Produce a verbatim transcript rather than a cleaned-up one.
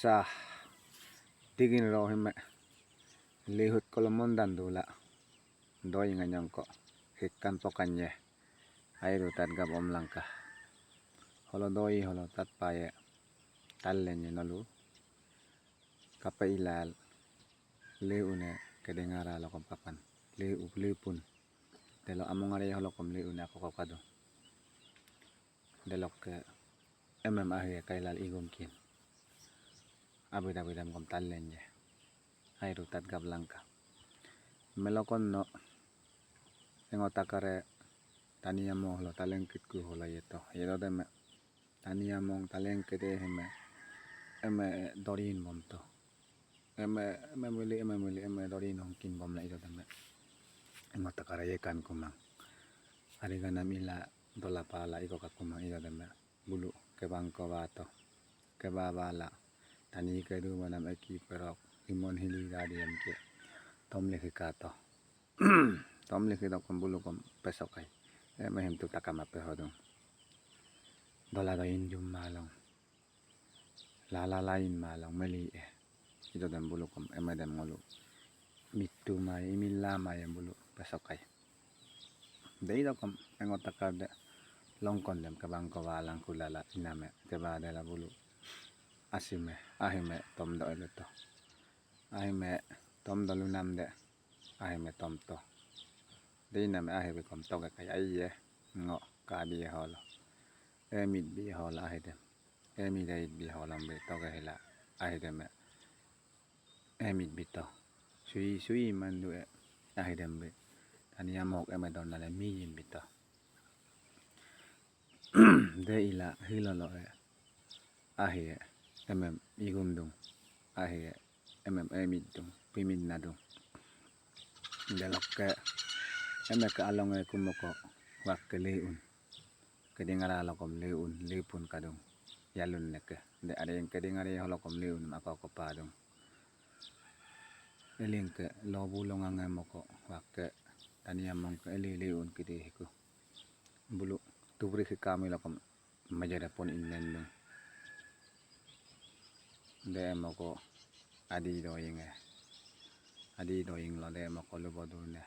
Sa, digin ro hime, lihut kolo mondan dula, doi nganyong ko, hikan pokan ye, airu tatgap om langka. Holo doi, holo tatpa ye, tallen ye nolu, kape ilal, le une, kedengara lokom kapan, le up, le pun, delo among are holokom le une ako kapadu. Delokke emem ahi kailal igum kin. Abida bidam kom tallen ye. Airu tatgap langka. Melokon no engo takare tani amo holo talengkit ku holo yeto. Yeto deme tani among talengkit e hime eme dorin bomto. Eme, eme mili, eme mili, eme dorin hongkin bomla ito deme. Engo takare yekan kumang. Ariganam ila dola pala iko kakumang ito deme. Bulu kebang ko bato. Keba bala. Tani kedu manam eki perok. Imon hili dadi emke. Tom leki kato. Tom leki dokom bulu kom pesokai. Eme him tu takama pehodung. Dola doin jum malong. Lala lain malong meli e. Ito dem bulu kom eme dem ngolu. Mitu mai, imila mai em bulu pesokai. Dei dokom engo takar de longkon dem kebang ko balang kulala iname. Keba dela bulu. Asime, ahime tom do eleto. Ahime tom do lunam de. Ahime tom to. Dei name ahibe kom toge kai aiye. Ngo kabi holo. Emit bi holo ahidem. Emit dait bi holom bi toge hila. Ahideme. Emit bito. Sui, sui mandu e. Ahidem bi. Tani amok eme donale mijim bito. De ila hilolo e. Ahi e. Emem igum dung. Ahi e. Emem emit dung. Pimit nadung. Delokke. Eme ke along e kumoko. Wakke leun. Kedingara lokom leun. Lepun kadung. Yalun neke. De are yang kedingara holokom leun. Mako kopadung. Elingke. Lobu longange moko. Wakke. Tani among ke eli leun kidi hiku. Bulu. Tubri ke kami lokom. Majada pon inlendung. De moko adi doying e. Adi doying lo de moko lubo dune.